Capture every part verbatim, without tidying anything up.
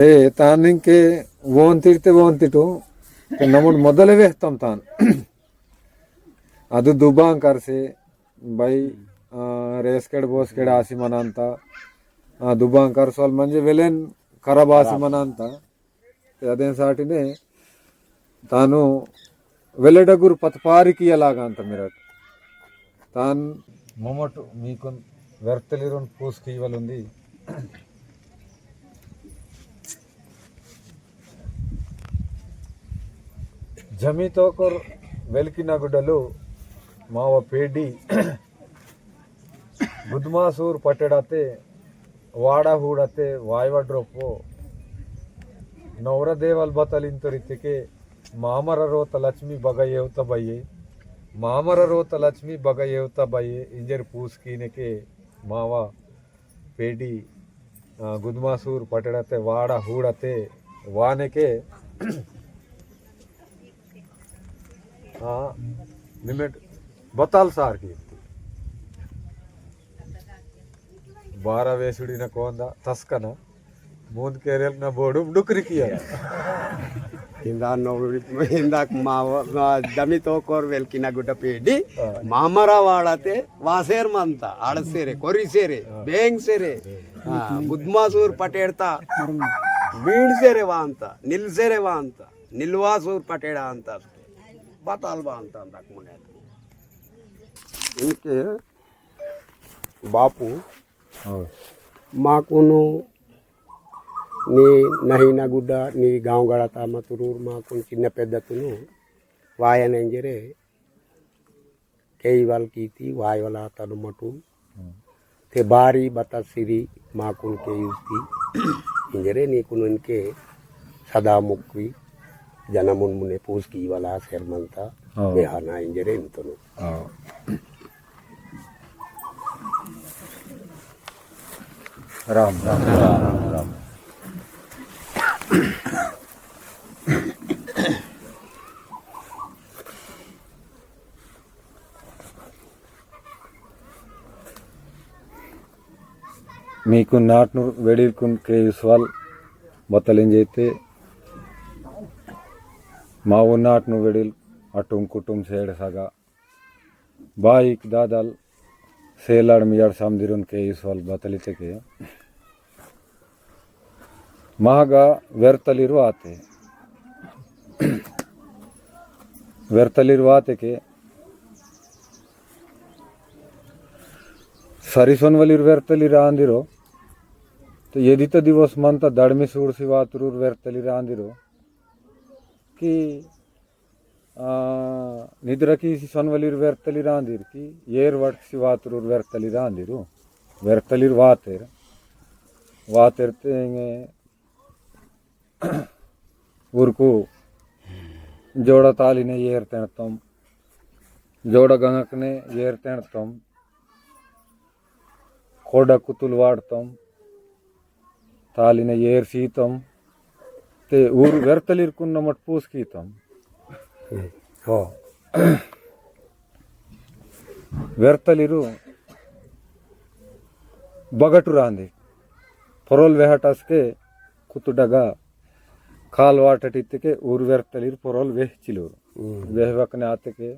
ए, तान इंके वोंतिडते वोंतिटु, ते नमोड मोदले वेहतम तान। अदु दुबां करसे, बाई, आ, रेस्केड बोस्केड आसी मनांता, आ, दुबां करसोल मंजे वेलेन खराब आसी मनांता। ते अदेन साटिने तानु वेले डगुर पतपारी किया लागांत मिरट। तान मोमट मीकुन वेर्तलिरुन पूस कीवल उंदी। जमी तोकोर वेल्किना गुड्डलु माव पेडी गुदमासूर पटेड़ाते, वाड़ा हूड़ाते, वायवड्रोपो, नवरा देवल बतल इंतोर इत्तेके, मामर रोत लक्ष्मी बगा येवता बये, मामर रोत लक्ष्मी बगा येवता बये, इंजर पूस कीनेके, मावा, पेडी, आ, गुदमासूर पटेड़ाते, वाड़ा हूड़ाते, वानेके, हाँ, निमेट बताल सार की। बारा वेसुड़ी ना कोंदा, तस्कना, मूंद केरेल ना बोडू, डुकरी किया। इंदा नौरी, इंदा माव, जमी तोकोर वेल्किना गुड्डा पेडी, हाँ। मामरा वाड़ाते, वासेर मंता, आड़सेरे, कोरिसेरे, हाँ। बेंगसेरे, हाँ, गुदमासूर पटेड़ता, बीड़सेरे वांता, निलसेरे वांता। निलवासूर पटेड़ा अंता, बताल बा अंता, अंता मुने। इंके बापू, हाँ। माकुनु नी नहीना गुड्डा, नी गांव गड़ा ता मतुरूर माकुन चिन्न पेद्दतुनु, वायन इंजरे, केइवल कीती, वायवल आतनु मटु। हम्म। ते बारी बता सिरी माकुन केयुस्ती। इंजरे नीकुन इनके सदा मुक्की जनमुन मुने पूस कीवल आसेर मंता। हाँ। बेहाना इंजरे इंतनु। हाँ। राम, राम, राम, राम। मीकुन नाटनूर वेडिलकुन केयुसवाल बतल इंजेते, मावो नाटनूर वेडिल अटुम कुटुम सेड़ सगा बाईक दादल सेलाड़ मियाड़ समदिरुन केयुसवाल बतल इत्तेके, महगा वेर्तलिर वाते। वेर्तलिर वातेके सरी सोनवलिर वेर्तलिर आंदिरो, तो एदित दिवस मंता दड़मी सूड़सी वातुरुर वेर्तलिर आंदिरो, कि आ, निद्रकीसी सोनवलिर वेर्तलिर आंदिर कि, एर वटकसी वातुरुर वेर्तलिर आंदिरु, वेर्तलिर वातेर, वातेर तेंगे उरकु जोड़ा तालिने एर तेंड़तम, जोड़ा गंगकने एर तेंड़तम, कोड़ा कुतुल वाड़तम, तालिने एर सीतम, ते ऊर वेर्तलिरकुन नमट पूस कीतम। हो। वेर्तलिरु बगटु रांदे। पोरोल वेहटस्के कुतुडगा काल वाटट इत्तेके ऊर वेर्तलिर पोरोल वेहचिलुर। हम्म। वेहवकने आतेके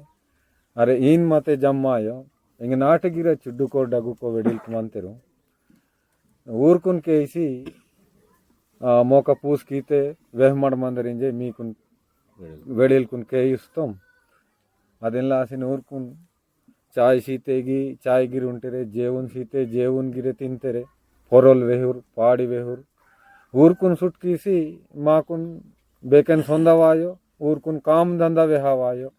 अरे ईन मते जम्मायो, इंग नाटे गिरे चुड्डुको डगुको वेडिल्क मंतेरु। ऊरकुन केइसी, आ, मोका पूस कीते वेहमड़ मंदरिंजे मीकुन वेडिल्कुन केइस्तम। अदिन लासिन ऊरकुन चाय सीतेगी, चाय गिर उंटेरे, जेवुन सीते, जेवुन गिरे तिंतेरे, पोरोल वेहुर, पाड़ी वेहुर। ऊरकुन सुटकीसी, माकुन बेकेन सोंदा वायो, ऊरकुन काम धंधा वेहा वायो।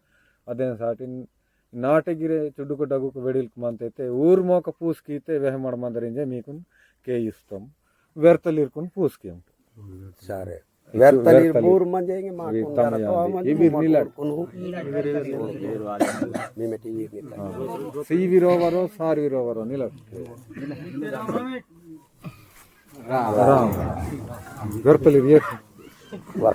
अदेन साटिन नाटे गिरे चुड्डुक डगुक वेडिल्क मंतेते, ऊर मोका पूस कीते वेहमड़ मंदरिंजे मीकुन केइस्तम। वेर्तलिरकुन पूस कीयम। सारे। वेर्तलिर बूर मंजेंगे माकुन तम गरतो याद मंजे इबिर निलट। मीमे टीवी निलट। हाँ। सीवी रोवरो, सारवी रोवरो, निलट। राम, राम। वेर्तलिर ये। वर।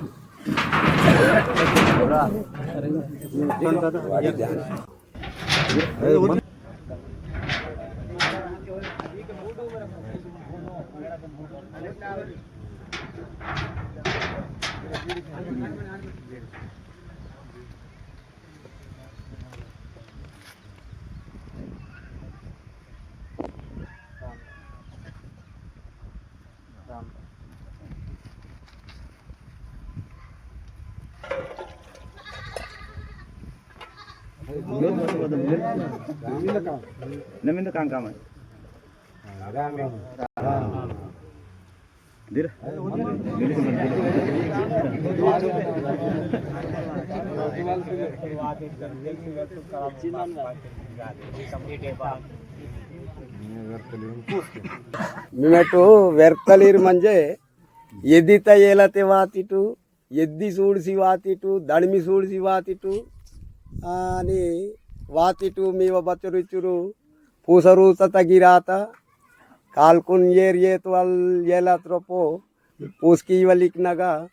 मिमेटु वेर्तलीर मंजे, एद्दिता एलाते वातिटु, एद्दी सूड़सी वातिटु, दड़मी सूड़सी वातिटु, आनी वातिटु मीवा बचुरु इचुरु, पूसरु ततगिराता, कालकुन येर येतवाल एलात रोपो, पूसकी वलिक नगा,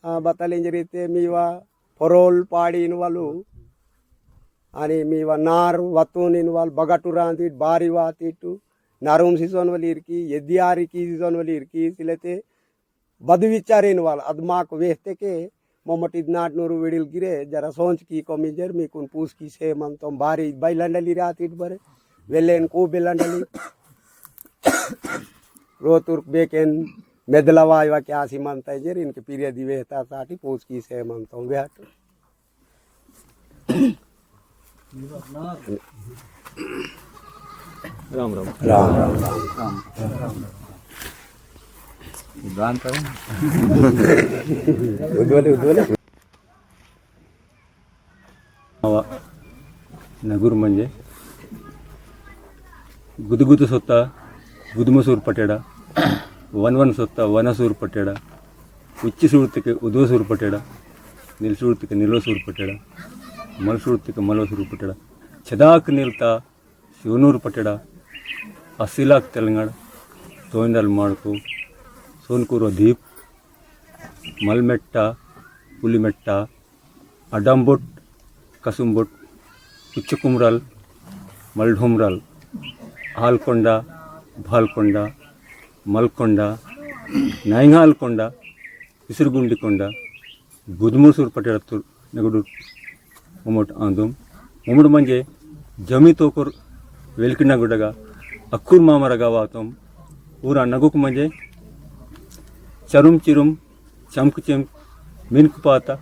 आ, बतल इंजरीते मीवा, परोल पाड़ी इनवालु, आनी मीवा नार वतून इनवाल, बगटु रांतीट, बारी वातिटु, नरुम सीजन वली इरकी, एद्दी आरिकी सीजन वली इरकी, सिलेते, बद विचार इनवाल, अद माक वेहतेके, ममट इद नाट नूरु विडिल गिरे, जरा सोंचकी कमी जर, मीकुन पूसकी से मंतोम, बारी बैलंडली रातिट बरे, वेलेन को बेलंडली। रोतुर बेकेन मेदला वायवा के आसी मंता जर, इनके पीरियदी वेहता साटी पूसकी से मंतोम वेहट। राम राम। राम राम, राम राम। उद्वाले, उद्वाले। आवा नगुर मंजे गुदगुद सोत्ता गुदमसूर पटेड़ा, वनवन सोत्ता वनसूर पटेड़ा, उच्ची सूड़तिके उद्वसूर पटेड़ा, निल सूड़तिके निलवसूर पटेड़ा, मल सूड़तिके मलवसूर पटेड़ा, छदाक निलता शिवनूर पटेड़ा, असिलाक तेलंगाड़, तोइंदल माड़को, सोनकूर दीप, मलमेट्टा, पुलिमेट्टा, अडंबुट, कसुंबुट, उच्चकुमरल, मलढुमरल, आलकोंडा, भालकोंडा, मलकोंडा, नाइंगालकोंडा, पिसुरगुंडीकोंडा, गुदमुसुर पटेड़तुर नगुडुर मोमोट आंदुम। मोमोट मंजे जमी तोकोर वेल्किना गुडगा अक्कुर मामरगा वातोम। ऊरा नगुक मंजे चरुम चिरुम चमक चमक मिनक पाता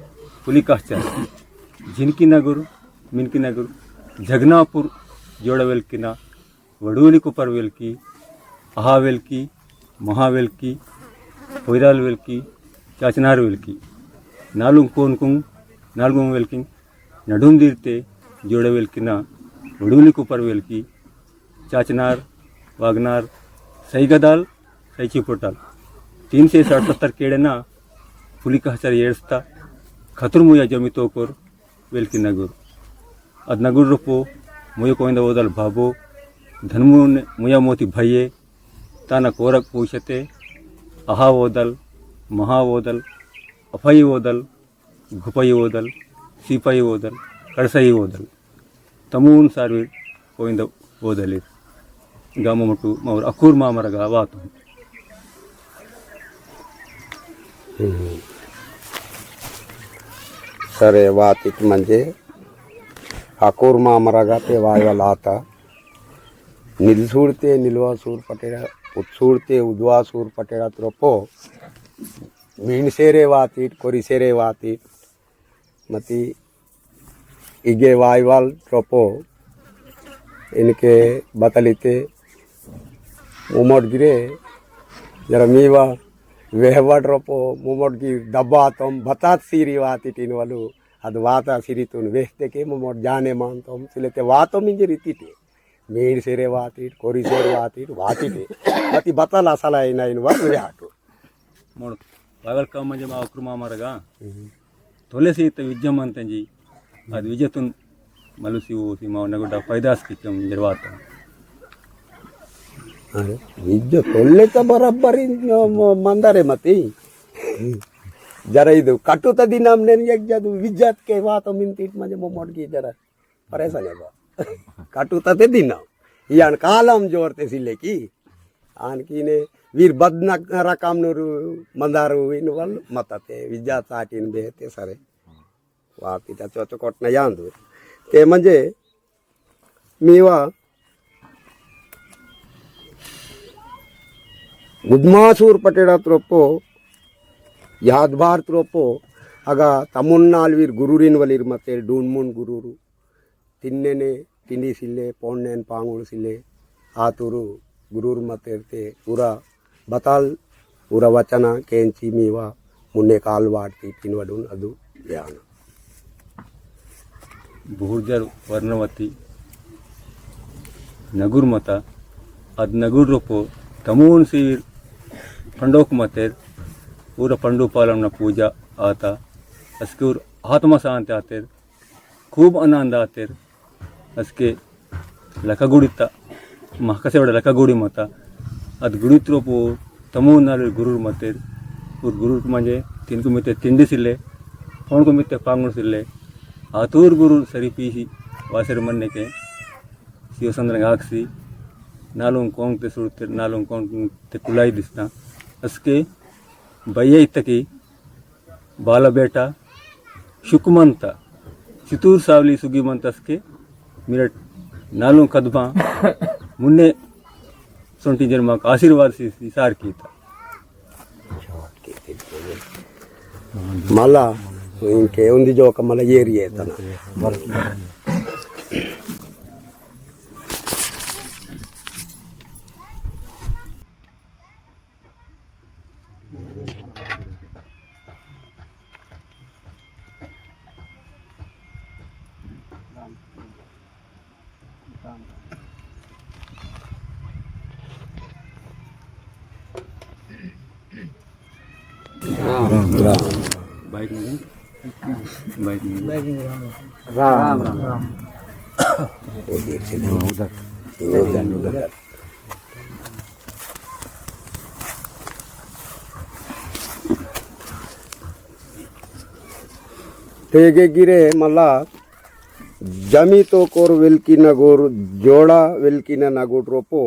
पुलिकाहचर। जिनकी नगुर, मिनकी नगुर, जगनापुर जोड़ा वेल्किना, वडूली कुपर वेल्की, अहा वेल्की, महा वेल्की, होइराल वेल्की, चाचनार वेल्की। नालुंग कोनकुंग, नालुंग वेल्किंग, नडुम दीरते जोड़ा वेल्किना, वडूली कुपर वेल्की, चाचनार, वागनार, सैगदाल, सैचिपोटाल। तीन से साठ सत्तर केड़ेना पुलिकाहचर एड़स्ता, खतुर मुया जमी तोकोर वेल्की नगुर। अद नगुर रोपो मुया कोइंदा ओदल भाबो, धनमुन मुया मोती भये, ताना कोरक पूछते, अहा ओदल, महा ओदल, अफाई ओदल, घुपाई ओदल, सिपाई ओदल, कड़साई ओदल। तमुन सारवीर कोइंदा ओदलीर। गा मोमोटु मावर अक्कुर मामरगा वातोम। हम्म। सरे वातिट मंजे अक्कुर मामरगा ते वायवाल आता। निल सूड़ते निलवा सूर पटेड़ा, उद सूड़ते उदवा सूर पटेड़ा त्रोपो। मीन सेरे वातिट, कोरी सेरे वातिट। मती इगे वायवाल रोपो इनके बतलिते मोमोट गिरे जरा मीवा वेहवाट रोपो मोमोट गिर दब्बातोम बतात सीरी वातिट इनवालु अद वाता सीरीतुन वेहतेके मोमोट जाने मानतोम सिलेते वातोम इंजरीतिटे। मीन सेरे वातिट, कोरी सेरे वातिट, वातिटे। मती बतल असला इना इनवाल वेहाटु। मोड़ वायवाल कम मंजे मा अक्कुर मामरगा। हम्म। तोले सीते विज्जा मंतंजी। अद विज्जातुन मलुसी ओसी मा नगुडा पैदास किचम जरवाता। अरे, विज्जा तोले तो बराबर इन, म-, मंदारे मती। जरा इदु कटुता दिनम नेन एक जादु विज्जात के वातोम इंतीट मंजे मोमोट गी जरा। परेशान है बा। कटुता ते दिनम। यान कालम जोरते सिले की। आनकीने वीर बद नक-, रकम नूर मंदार इन वाल मत्ता ते विजा चाटिन बेहते सरे। वाती ता चोचो कोटना यान दू। ते मंजे मीवा गुदमासुर पटेड़ा त्रोपो, यादभार त्रोपो, अगा तमुन नालवीर गुरुरिन वलीर मतेर डूनमुन गुरुरु, तिन्नेने, तिंडी सिल्ले, पोन्नेन पांगुल सिल्ले, आतुरु गुरुर मतेर ते, उरा बताल उरा वचना केंची मीवा मुन्ने काल वाटती पिनवडुन अदु याना। बहुर्जर वर्णवती नगुर मता, अद नगुर रोपो तमोन सीर पंडोक मतेर, उरा पंडो पालम न पूजा आता, अस्के उर आत्मा शांति आतेर, खूब आनंद आतेर, अस्के लका गुड़ी ता, महकसेवाड़ा लका गुड़ी मता, अद गुड़ी त्रोपो तमोन नालुर गुरुर मतेर, उर गुरुर मंजे, तिनकु मिते तिंडी सिल्ले, पोंडकु मिते पांगुल सिल्ले, आतुर गुरुर सरी पीसी, वासेर मन्ने के, सियो संदन गाक्सी, नालुंग कोंग ते सुरतेर, नालुंग कोंग ते कुलाई दिसना, अस्के, बइया इत्तकी, बाला बेटा, शुक मंता, चितूर सावली सुगी मंता अस्के, मिरट नालुंग कदबा, मुन्ने सोंटी जन्मा का आशीर्वाद सी, सी सार कीता। मला, इंके उंदी जोक मला एरिये तना। राम, राम। बाइक में, बाइक में। राम, राम। उधर, उधर, उधर। तेगे गिरे मला जमी तोकोर वेलकी नगोर जोड़ा वेलकी ना नगोर रोपो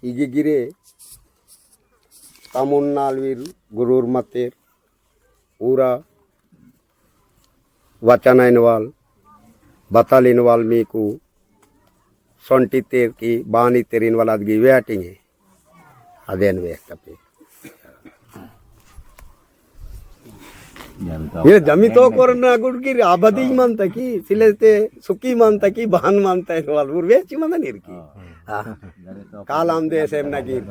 इगे गिरे तमुन नालवीर गुरुर मतेर ऊरा वचन इनवाल, बतल इनवाल मीकु, सोंटी तेर की, बानी तेर इनवाल अदगी waiting है। अदेन वेस्तपे। ये जमी तोकोर नगुर की आबादी मंता की, सिलेते सुखी मंता की, बहन मंता इनवाल, उर वेची मंता निरकी। हाँ। कालम देश एम नगीर।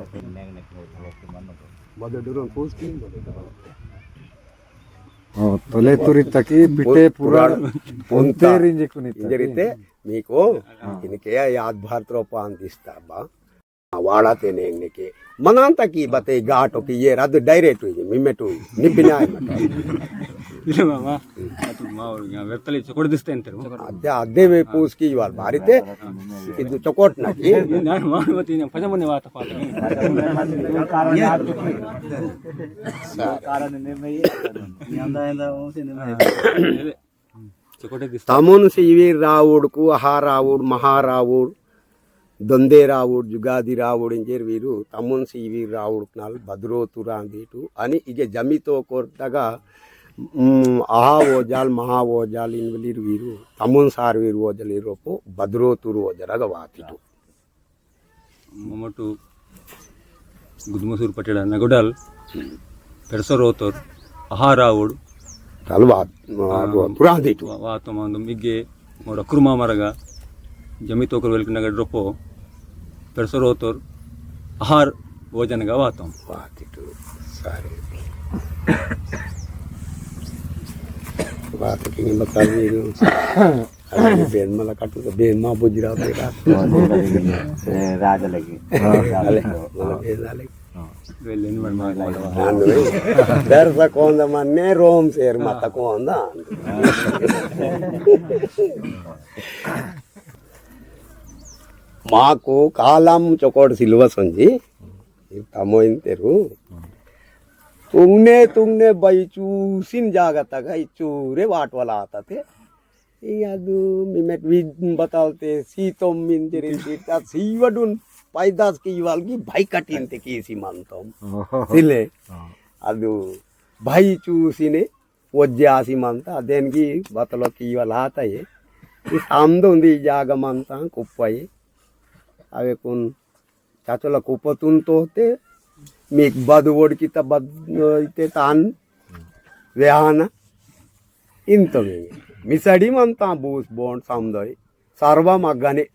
ओ, तोले तुरी तकी पिटे पुराण पुराण पुंता। पुंते रिंजे कुनी तकी। इंजरिते मीको इनके याद भारत रो पान दिस्ता बा। वाड़ा ते नेंगने के। मनांता की बते गाटो की ये रद direct हुई, मिमेटु, निपिनाय मत। इले मामा, अतु मावर यहाँ वेतले चोकोट दिस्ते अंतर। अद्दे, अद्दे वे पूस की वाल बारी ते, इदु चोकोट ना की। ना, मावर मत इन्हें पजामने वाता कारण ने मैं ये, तमुन सीवीर रावुड़कु, अहा रावुड़, महा रावुड़, दोंदे रावुड़, जुगादि रावुड़ इंजेर वीरु, तमुन सीवीर रावुड़ नल बदरो तुरांदीटु, अनि इगे जमी तोकोर तगा, उम, अहा ओजाल, महा ओजाल इनवलीर वीरु, तमुन सारवीर ओजालीर रोपो, बदरो तुर ओजालगा वातीटु। ममटु गुदमसूर पटेड़ा नगोडल पेरसो रोतोर अहा रावुड़ तलवात, आ, पुरांदीटु। वा-, वातो मंदम इग्गे मोर अकुर मामरगा जमी तोकोर वेलकी नगोड रोपो पेरसो रोतोर अहा ओजनगा वातोम। वातीटु सारे। वात किंग बता दीनु। अरे, बेन मला काटू तो बेन मा बुजरा बेटा। ए, राजा लगी। हाँ। अरे, मला बेन आले। हाँ। बेन मन मा हाँ, हाँ। दर सा कौन दा मन ने रोम सेर माता कौन दा। माकु कालम चोकोट सिलवा संजी। तमोइन तेरु। तुंगने, तुंगने बाई चूसिन जागा तगा इचूरे वाट वाला आता ते। इयादु मिमेट विद बतालते सीतोम मिन जेरिन सीता सीवडुन। पैदास कियवाल की भाई कटिन ते कीसी मंतोम। ओहो। सिले। हाँ। अदु भाई चूसिने वज्जे आसी मंता, देन की बतलो कियवाल आता ये। इस आमदो उंदी जाग मंता कुप्पा ये। अवे कुन चाचोला कुप्पा तुन तोहते, मीक बद वोड़ की ता बद, इते तान वेहाना। इंतो में मिसड़ी मंता बूस बोंड समदोई। सर्वा मग्गने।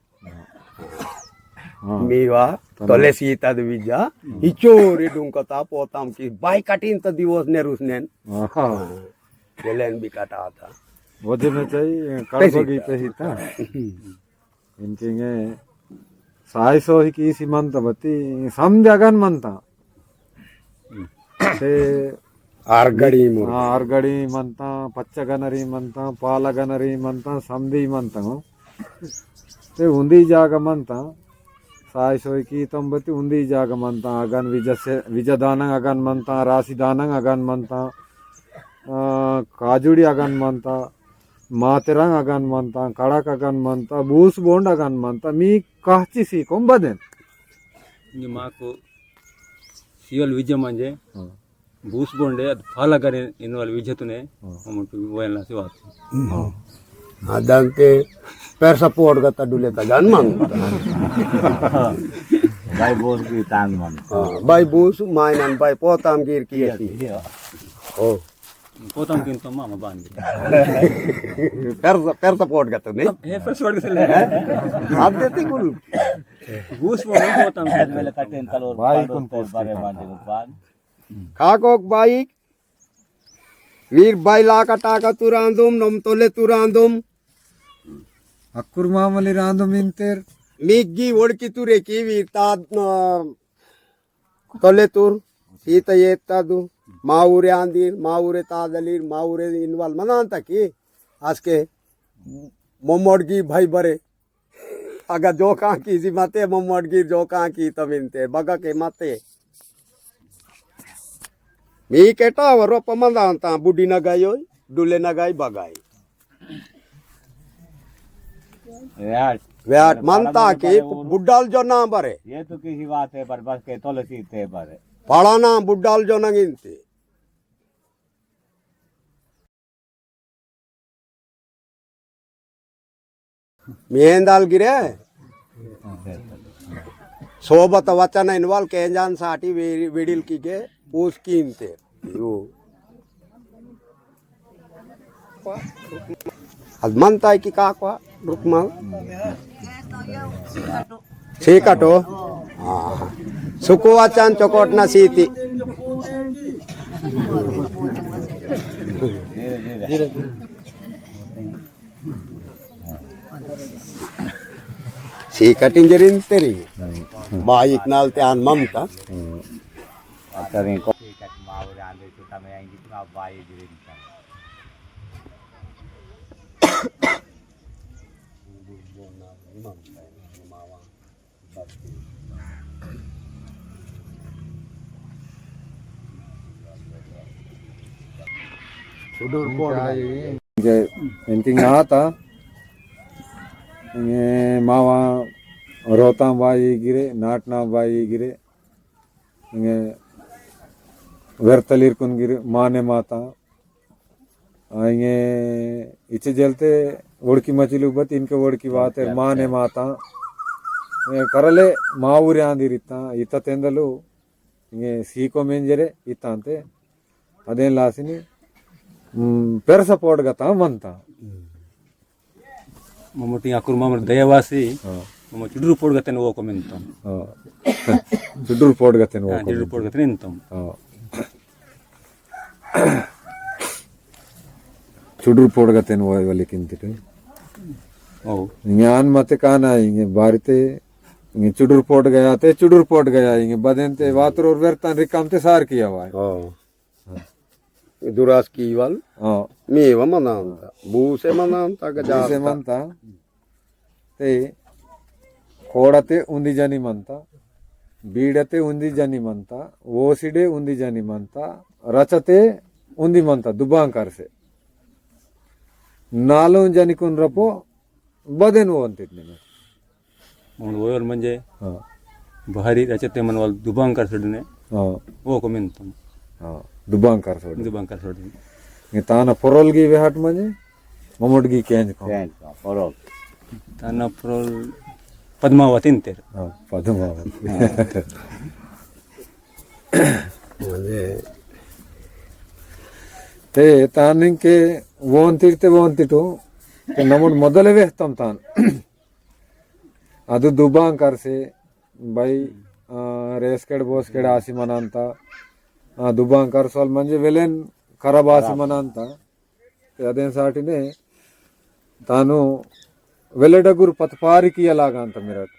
हाँ। मीवा, तोले सीता दे विजा, इचोरी डुंकता पोताम की, बाई कटिन तो दिवस ने रुसनेन। हाँ। हाँ। गेलेन भी कटाता। वजह में चाहिए, कड़बगी पे ही था। इंके इंगे, साइसो ही कीसी मंता बती, समझ अगन मंता। ते आरगड़ी मुर। हाँ, आरगड़ी मंता, पच्चा गनरी मंता, पाला गनरी मंता, समदी मंता। ते उंदी जाग मंता, साइसो ही कीतम बती उंदी जाग मंता, अगन विजा से, विजा दानंग अगन मंता, रासी दानंग अगन मंता, आ, काजुड़ी अगन मंता, मातेरंग अगन मंता, कड़क अगन मंता, बूस बोंड अगन मंता, मी कहची सीकोम बदेन। इंगे माकु सीवल विजा मंजे, हाँ। बूस बोंडे, अद पाला गरे इनवाल विजा तुने, हाँ। अमुन पे वयन लासी वात। हाँ। अदांते पेरसा पोड़ गता डुले ता गन मंता। बाई बूस की तान मंता। हाँ, बाई बूस, मायनन बाई पोताम गिर की ऐसी। ओ। पोताम किंतोम मामा बान। पेरसा, पेरसा पोड़ गता नहीं? हे, पेरसा पोड़ गता ले। हैं? आप देते कुल। बूस बोंडे पोताम किंतोम। बाई कुन पोस बारे बान। काकोक बाई, वीर बाई लाका टाका तुरांदुम, नम तोले तुरांदुम। अक्कुर मामली रांदुम इंतेर। मिग्गी ओड़की तुरे की वीर ताद, अ, तोले तुर, सीता येत्तादु, मावुरे आंदीर, मावुरे तादलीर, मावुरे इनवाल मनांता की, आस्के मोमोड़गी भाई बरे, अगा जोका कीसी मते, मम्मट गिर जोका कीतम इंते, बगा के मते। मी केटा वरो पमंदांता, बुड्डी नगाई होई, डुले नगाई बगाई। वेट। वेट, मंता की बुड्डाल जोना बरे। ये तो किसी बात है, पर बस के तुलसी ते बरे। पड़ाना बुड्डाल जोना गिनती। मिहेंदाल गिरे। सोबत वचन इनवाल केंजान साटी वे-, वेडिल किगे पूस कींते। यो। अद मंता है कि काकवा, रुक्मल। सीकटो। हाँ। सुकुवाचन चोकोटना सीती। सीकट इंजरिन तेरी। बाइक नाल ते आन ममता। इंके, इंके आता, इंगे मावा रोता बाई गिरे, नाटना बाई गिरे, इंगे वेरतलीर कुन गिरे, माने माता, आ, इंगे इचे जेलते वोड़की मचिलु बत इनके वोड़की वाते माने माता। ए, करले मावुरे आंदिर इत्ता, इत्ता तेंदलु, इंगे सीको मेंजरे इत्ता अंते। अदेन लासिनी, हम्म, पेरसा पोड़गता मंता। मम्मटी अकुर मामर दयावासी, हाँ। मम्म चुडुर पोड़गतेन वो को मेंतम। हाँ। चुडुर पोड़गतेन वो हाँ, को चुडुर मेंतम। पोड़गतेन इंतम। हाँ। चुडुर पोड़गतेन वो वाले किंतिटे। ओ। ज्ञान मते काना इंगे बारिते, इंगे चुडुर पोड़ गया ते, चुडुर पोड़ गया इंगे बदेन ते, वातर और वेरतान रिकाम ते सार किया वाय। ओ। दुरास कीवाल। हाँ। मेवा मनांता। बूसे मनांता, गजांता। बूसे मनता। ते कोड़ते उंदी जनी मनता। बीड़ते उंदी जनी मनता। ओसिडे उंदी जनी मनता। रचते उंदी मनता। दुबांकर से। नालुं जनी कुन रपो बदेन वो अंतित निमे। मौन वोयोल मंजे। हाँ। बहरी रचते मन वाल दुबांग करसोड़ने। हाँ। वो को मिंतोम। हाँ, दुबांग करसोड़ने। दुबांग करसोड़ने। ये ताना पोरोल गी वेहाट मंजे, ममोट गी केंज को। केंज को, पोरोल। ताना पोरोल पद्मावती इंतेर। हाँ, पद्मावती। हाँ। मंजे ते तान इंके वोन तिरते वोन तिटो, ते नमोट मोदले वेहतम तान। अदु दुबांग करसे, बाई, आ, रेस्केड बोस्केड आसी मनांता, आ, दुबांग करसोल मंजे वेलेन खराब आसी मनांता। ते अदेन साटिने तानु वेले डगुर पतपारी किया लागांता मिरट।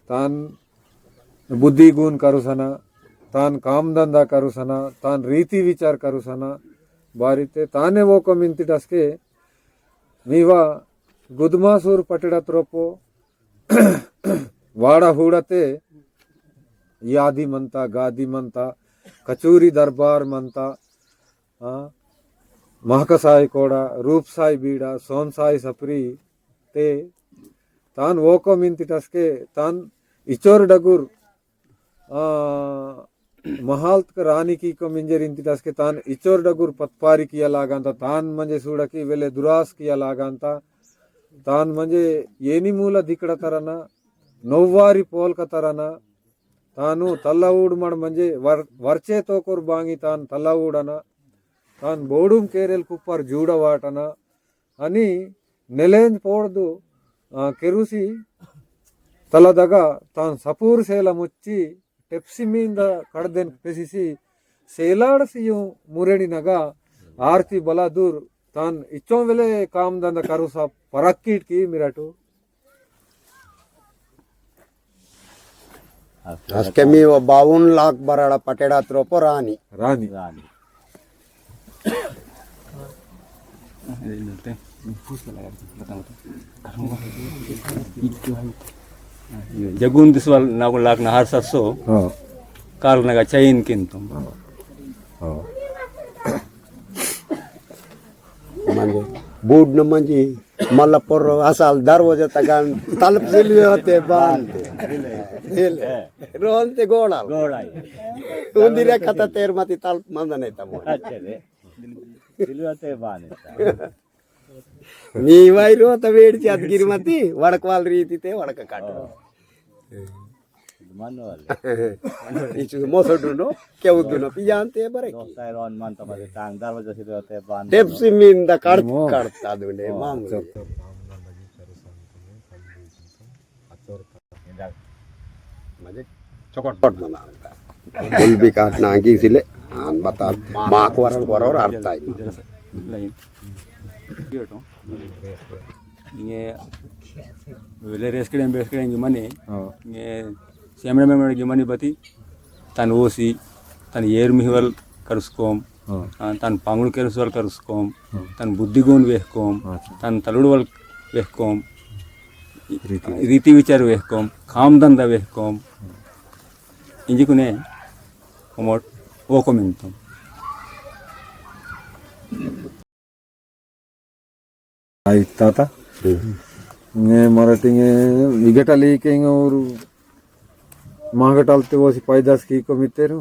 तान बुद्धि गुण करुसना, तान काम धंधा करुसना, तान रीति विचार करुसना, बारीते ताने वो को मिंतिटस्के मीवा गुदमासुर पटेड़ा त्रोपो वाड़ा हुड़ाते यादी मनता, गादी मनता, कचूरी दरबार मनता, आ, महकसाई कोड़ा, रूपसाई बीड़ा, सोनसाई सपरी, ते तान वोको मिंतिटस्के तान इचोर डगुर आ, महालतक रानी कीको मिंजेर इंतिटस्के तान इचोर डगुर पतपारी किया लागांता, तान मंजे सूड़ा की वेले दुरास किया लागांता, तान मंजे येनी मूला दिकड़ा तरना, नोवारी पोलका तरना, तानु तल्ला ऊड़मड़ मंजे वर-, वरचे तोकोर बांगी तान तल्ला ऊड़ना, तान बोड़ुम केरेल कुप्पर जूड़ा वाटना, अनि नेलेंज पोड़दु, आ, केरुसी तलदगा तान सपूर सेला मुच्ची टेप्सी मींद कड़देन पेसिसी सेलाड़सी यूं मुरेड़ी नगा आरती बलादुर तान इच्चों वेले काम दंद करुसा परक्कीट की मिराटू। अस्के मीवा बावन लाख बराड़ा पटेड़ा त्रोपो रानी। रानी। रानी। जगुन दिसवाल नागो लाख नहार ससो। हाँ। काल नगा चैन किंतुम। हाँ। हाँ। मंजे, बूड़न मंजे, मल्ला पोर्रो असाल दरवाजा तगान तलप सिलवे होते बान। रोन ते गोड़ाल। गोड़ाल। उंदिरे कथा तेर मती तलप मंदने तमो। अच्छा रे। सिलवे होते बान। मी वाई रो तबेड़ चात गिर मती, वड़कवाल रीति ते वड़क काटो। मनोल। इचु मोसोडुनो, केवदुनो, पियांते बरे की। दोस्ता रोन मन तो मजे टांग दरवाजा सिलवे होते बान। टेप्सी मींद कड़-, कड़ता दुने, मामूली। मजे चोकट मना। बुल भी काटना की सिले, आन बता, माक वरन वरन अर्थाई। इंगे वेले रेस्कड़े बेस्कड़े इंगे मने, हाँ। इंगे सेमड़े मेमड़े इंगे मने बती, तन ओसी, तन एर मिहवल करुसकोम, हाँ। आ, तन पांगुड़ केरसवाल करुसकोम, हाँ। तन बुद्धिगुण वेहकोम, अच्छा। तन तलुड़वाल वेहकोम, रीति। रीति विचार वेहकोम, काम धंधा वेहकोम। हाँ। इंजिकुने, ओमोट, ओको मिंतोम। आई ताता। हम्म। इंगे मराठी इंगे इगटल ईके इंगे ओर मागटल ते ओसी पैदास कीको मित्तेर,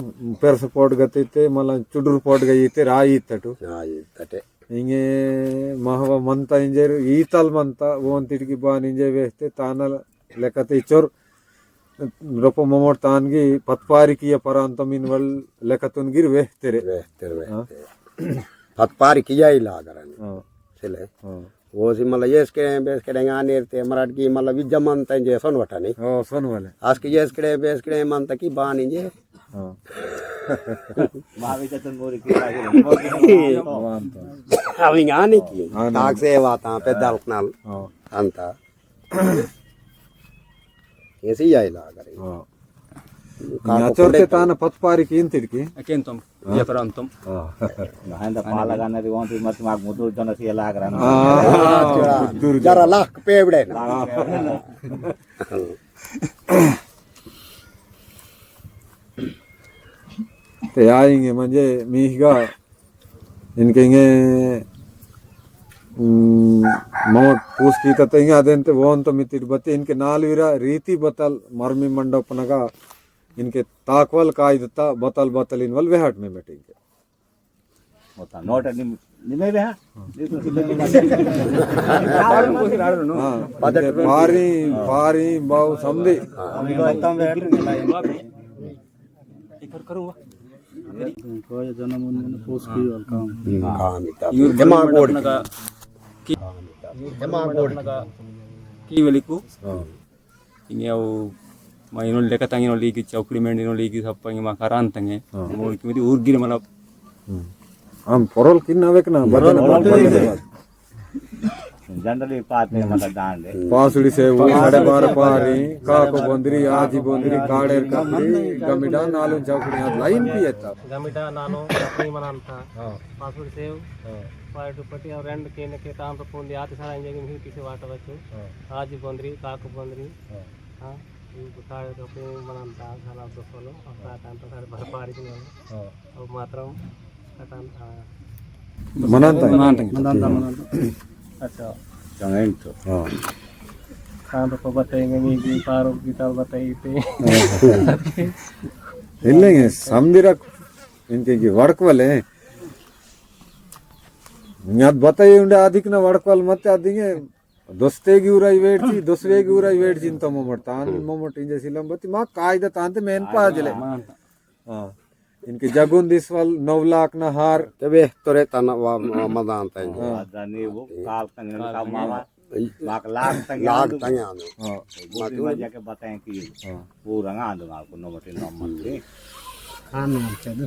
पेरस पोटगा ते ते, मला चुडुर पोटगा ईतेर, आ ईतटु। आ ईतटे। इंगे महवा मंता इंजेर, ईतल मंता, ओन तिड़की बान इंजे वेहते, तानल लेकते इचोर, रोपो ममोट तानगी पतपारी किया परांतम इनवल लेकतुन गिर वेहतेरे। वेहतेरे, हाँ। वेहतेरे। पतपारी किया ही लागरन। हाँ। सिले। हाँ। ओसी मला येसकेड़े, बेसकेड़े गानेर ते मराट की मला विज्जा मंता इंजे सोन वटा नहीं। हाँ, सोन वाले। आस्के येसकेड़े, बेसकेड़े मंता की बान इंजे। हाँ। मावी तो तुम मोरी की लागे, मोरी की लागे। हाँ, तो। अभी गाने की। हाँ, ना। ताक से वाता, पेद्दाल कनाल। हाँ। अंता। एसी आई लागरे। हाँ। काको नाचोर ते कुंडे तान पतपारी किंतिड़की। अकेंतम, हाँ। ये परांतम। हाँ। नहांदा पाला गाना रे वोंती मत माग मुदुर जन सी लागरा। हाँ। हाँ, मुदुर जन। जरा लाख पेवड़े ना। हाँ। ते आएंगे मंजे मीहगा इनके इंगे हम्म, ममोट पूस कीता तेंगे अदेंते वोंतो मितिट बत्ते इनके नालुविरा रीति बतल मर्मी मंडप नगा इनके ताकवल कायदता बतल बतल इनवल वेहाट में मीटिंग के। होता नोट नि-, निमे वेहा? हाँ, इनके पारी, पारी बाऊ समदी। कीवेलिकु। हाँ। इंगे अउ मा इनोल लेका तंगे इनोल लीगी चौकड़ी मेंड इनोल लीगी सप्पा इंगे मा करान तंगे। हाँ। मोर की मेरी ऊर गिरे मतलब। हम्म। हम पोरोल किन्ना वेकना, बदन जनरली पाते मतलब दान दे। पासुड़ी सेव, साढ़े बारह पारी, काको बोंदरी, आजी बोंदरी, काड़ेर कपड़ी, गमिडा नालुन चौकड़ी, आज लाइन भी है तब। गमिडा नालुन चौकड़ी मनांता। हाँ। पासुड़ी सेव, हाँ। पारी दुपट्टी और रेंड के ने के तान तो फोन दिया, आते सारा इंजन में किसे वाटा बच्चों। हाँ। आजी बोंदरी, काको बोंदरी। हाँ। हाँ, ये बुखार तो पे मनांता, साला तो फॉलो, अपना काम तो सारे भर पारी के नाम। हाँ। और मात्रा कटान, हाँ। मनांता है। मनांता है। मनांता, मनांता। अच्छा। चंगेंट। हाँ। काम तो बताएंगे, नहीं भी पारो की ताल बताई थे। इल्लेंगे, समदिरक, इनके की वर्क वाले हैं। याद बताइए उंडे आदिक ना वर्क वाले मत आदिंगे। दोस्तेगी उराई वेड़ची, दोस्तेगी उराई वेड़ची इंतो मोमोट तान, मोमोट इंजे सिलम बत्ती, मा कायदा तान ते मेन पाजले। हाँ। इनके जगुन दिसवाल नौ लाख ना हार। तबे तोरे ताना वा, वा मदान ताई। हाँ। अदानी वो काल तंगन का मामा। लाख, लाख तंगन लाख आंदो। तंगन आंदो। हाँ। बुद्धि मा जाके बताएं कि हाँ। वो रंगा आंदो मार को नौ बटे नौ मत के। हाँ, ना, अच्छा दो।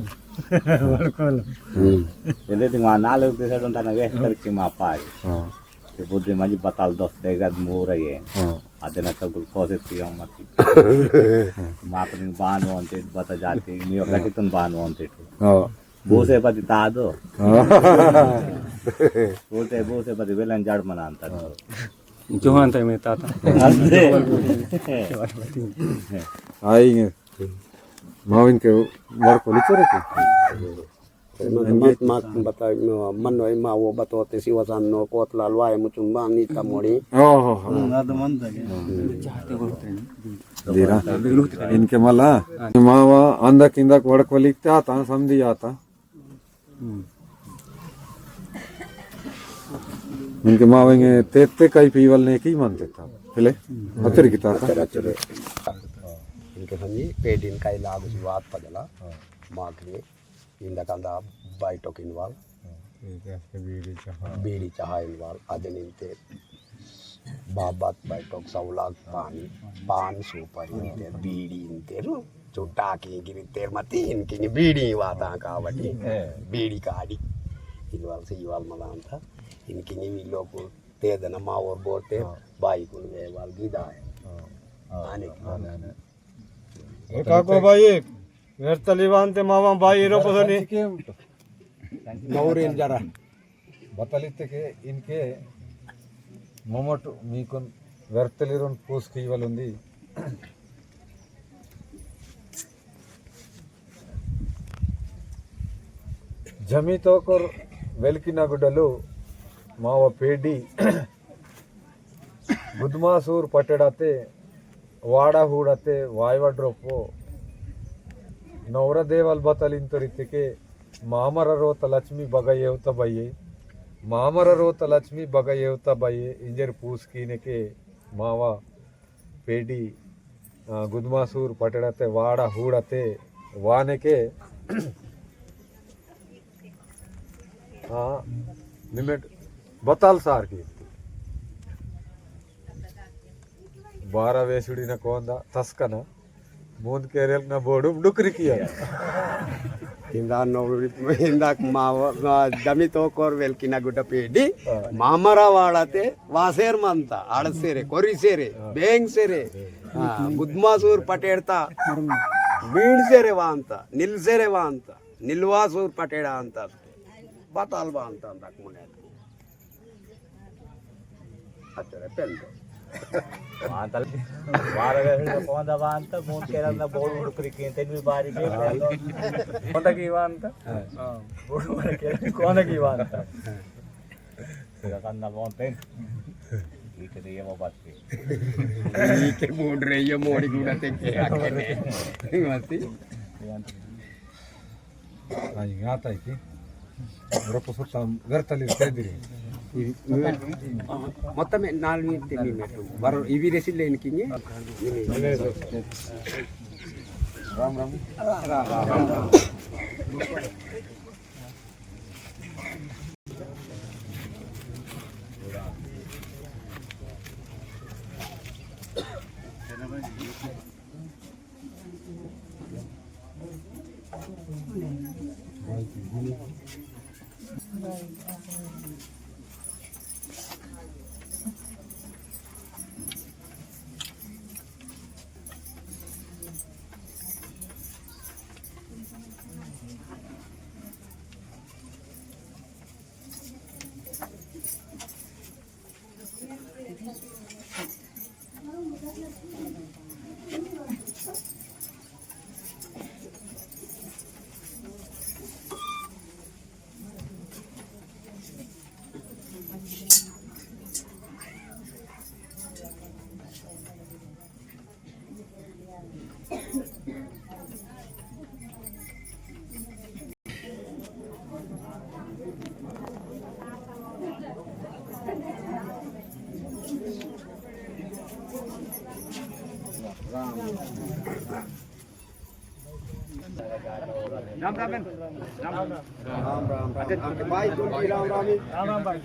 बिल्कुल। हम्म। ये तो वहाँ नाले के साथ उनका ना वेस्ट करके मा पाए। हाँ। ते बुद्धि माजी बताल दस देगा मोर ये। हाँ। अदेना तो ग्लूकोज पियो मत। मात्र बान वांटेड बता जाते, मियो हाँ। कटितन बान वांटेड। हाँ। बोसे पति तादो। हाँ। बोसे, बोसे पति वेलन जड़ मनांता। हाँ। जोहान ताई में ताता। अदे। आएंगे। माविन के वर्क वाली चोरे के। मत, मत, मत बताओ, मनो, मा वो बतोते सिवसान नो कोतलाल वाय मुचुन बान नीता मोड़ी। ओहो, हो। हम्म, ना तो मन था क्या? दीरा। इनके मला, मावा अंदक इंदक वड़क वलिकते आता, समझी आता। इनके मावेंगे तेत्ते कई पीवल ने की मानते था। हेले? अचर की ताता। अचर, अचर। इनके समझी, पेट इनका इलाज बात पजला। माखनी। इंदकंदा बाइटोक इनवाल। बीड़ी चहा। बीड़ी चहा इनवाल। अदे निंते बाबत बाइटोक सौलाक पानी, पान सुपारी इंते, बीड़ी इंते, रु, चुट्टा की गिरिते मती इनकी बीड़ी वाता काबटी, बीड़ी काड़ी। इनवाल से इवाल मदांता, इनकी वी लोग तेदना मावोर बोलते, बाई कुन वेवाल गिदा है। आने की। ए काको बाई, वेरतली वांते मावा बाई हीरो पसंद नहीं। नौरीन जरा। बतलित्तेके इनके मोमोट मीकुन वेरतलीरोन पूस कीवल उंदी। जमीतोकोर वेलकिना गुडलु मावा पेडी गुदमासूर पटेड़ाते, वाड़ा हूड़ाते, वायवड्रोपो, नौरा देवाल बतल इंतोरित्तेके, मामर रोत लक्ष्मी बगा येवता बये, मामर रोत लक्ष्मी बगा येवता बये, इंजेर पूस कीनेके, मावा, पेडी, आ, गुदमासूर पटेड़ाते, वाड़ा हूड़ाते, वानेके, हाँ, निमेट बताल सार की। बारा वेसुड़ी ना कोंदा, तस्कना, मूंद केरेल ना बोडुम डुकरी किया। इंदा नौरी, इंदा माव, जमीतोकोर वेलकिना गुड्डा पेडी, हाँ। मामरा वाड़ाते, वासेर मंता, आड़सेरे, कोरिसेरे, हाँ। बेंगसेरे, हाँ, गुदमासूर पटेड़ता, बीड़सेरे वांता, निलसेरे वांता। निलवासूर पटेड़ा अंता, बताल बा अंता, अंता मुने। अच्छा रे, पेन दो। वांता, बारा वे कोंदा वांता, मूंद केरल ना बोड़ उड़करी की, तेन भी बारी बे, पेन दो। कोंदा की वांता? हाँ, बोड़ उड़करी, कोंदा की वांता? Ike bodre ye mori guna teke akene. Mati. Ai, ngata iki. Ropo sota verta li tediri. Mata me nalmi temi metu. Baru ibi desi len kinye. Ram, ram. Ram, ram. Ram राम। राम राम, राम राम। भाई, तुम भी राम राम ही। राम राम भाई।